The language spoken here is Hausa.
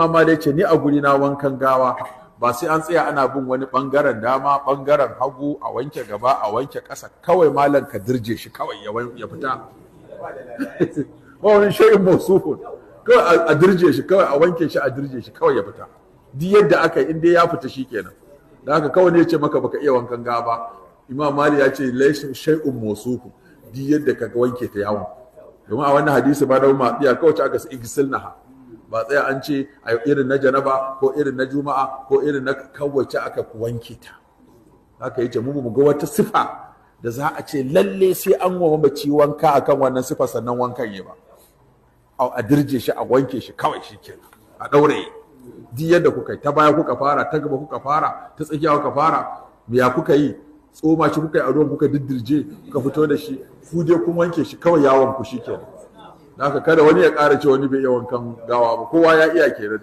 Imam Malik ce, ni a guri na wankan gawa ba sai an tsaya ana bin wani bangaren dama, bangaren hagu, a wanke gaba, a wanke ƙasa. Kawai malam ka dirje shi kawai ya fita. Ba wani shay'in mausufun, kawai a dirje shi, kawai a wanke shi, a dirje shi, kawai ya fita. Duk yadda aka yi, in dai ya fita shikenan. Da haka kawai ne ya ce maka baka iya wankan gawa ba, Imam Malik ya ce laysa shay'un mausufun, duk yadda ka wanke ta yawon. Domin a wannan hadisi ba da ma tsiya kawai aka su igsilnaha, ba tsaya an ce a irin na janaba ko irin na juma'a ko irin na kawace aka wanke ta. Haka yace mu ga wata sifa da za a ce lalle sai an wa mamaci wanka akan wannan sifa sannan wankan yi ba. A dirje shi, a wanke shi, kawai shi kenan, a daure. Duk yadda kuka yi, ta baya kuka fara, ta gaba kuka fara, ta tsakiya kuka fara, ya kuka yi, tsoma shi kuka yi a ruwan, kuka diddirje kuka fito da shi, ku dai kun wanke shi kawai, yawon ku shi kenan. Haka kada wani ya ƙara ce wani bai iya wankan gawa ba, kowa ya iya kenan.